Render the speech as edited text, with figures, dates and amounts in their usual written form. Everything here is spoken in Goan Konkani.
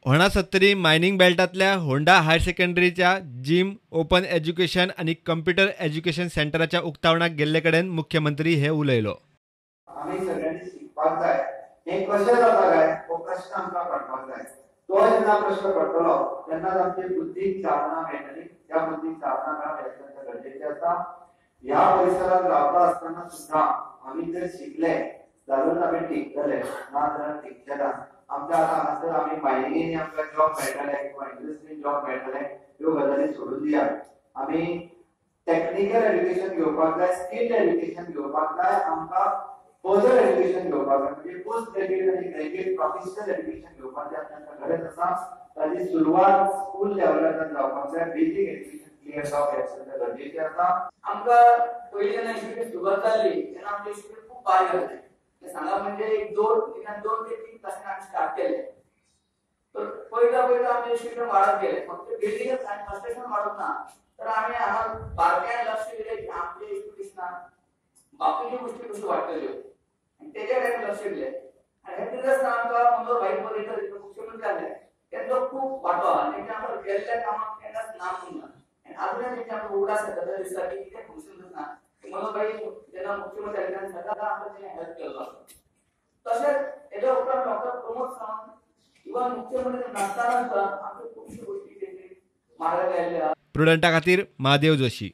होंडा सत्तरी मायनिंग बेल्टांतल्या होंडा हायर सेकंडरीच्या जिम, ओपन एज्युकेशन आनी कंप्युटर एज्युकेशन सेंटराच्या उक्तावणाक गेल्ले कडेन मुख्यमंत्री हे उलयलो. आमी सगळ्यांनी शिकपाक जाय, हें कशें जाता काय हो प्रश्न आमकां पडपाक जाय. तो जेन्ना प्रश्न पडटलो तेन्नाच आमची बुद्धीक चालना मेळटली. त्या बुद्धीक चालना मेळप अत्यंत गरजेचें आसा. ह्या परिसरात रावता आसतना सुद्दां आमी जर शिकले जाल्यारूच आमी टिकतले, ना जाल्यार टिकचे ना. आमच्या आतां हांगासर आमी मायनिंगेनी आमकां जॉब मेळटले किंवा इंडस्ट्रीन जॉब मेळटले ह्यो गजाली सोडून दियात. आमी टॅक्निकल एज्युकेशन घेवपाक जाय, स्किल्ड एज्युकेशन घेवपाक जाय, आमकां फर्दर एज्युकेशन घेवपाक जाय, म्हणजे पोस्ट ग्रॅज्युएट आनी ग्रॅज्युएट प्रोफेशनल एज्युकेशन घेवपाची अत्यंत गरज आसा. ताची सुरवात स्कूल लेवलार जावपाक जाय. बेजीक एज्युकेशन क्लियर जावप हें अत्यंत गरजेचें आसा. आमकां पयलीं जेन्ना इन्स्टिट्यूट सुरवात जाल्ली तेन्ना आमचें इन्स्टिट्यूट खूब बारीक आसलें. सांगा म्हणजे एक 2 ते 3 क्लासीन आमी स्टार्ट केले. तर पळयता पळयता आमचें इन्स्टिट्यूट वाडत गेलें. फक्त बिल्डिंगच आनी कन्स्ट्रक्शन वाडत ना, तर आमी हांगा बारकायेन लक्ष दिलें की आमच्या इन्स्टिट्यूशनान बाकीच्यो गोश्टी कश्यो वाडटल्यो आनी तेजेर आमी लक्ष दिलें. आनी हें दिता आसतना आमकां मनोहर भाई पर्रीकर मुख्यमंत्री जाले तेंचो खूब वांटो आहा. तेंच्या आमकां केल्ल्या कामाक केन्नाच ना म्हणूंक ना. आनी आजुनय तेंचे आमकां उगडास येता दिसता की कितें फंक्शन जाता मनोहर भाई जेन्ना मुख्यमंत्री जाले तेन्ना सदांच आमकां तेणें हेल्प केल्लो आसा. तशेंच तेज्या उपरांत डॉक्टर प्रमोद सावंत इवन मुख्यमंत्री नासतना सुद्दां आमच्यो खुबश्यो गोश्टी तेंची मार्गाक लायिल्ल्यो आहा. प्रुडंटा खातीर महादेव जोशी.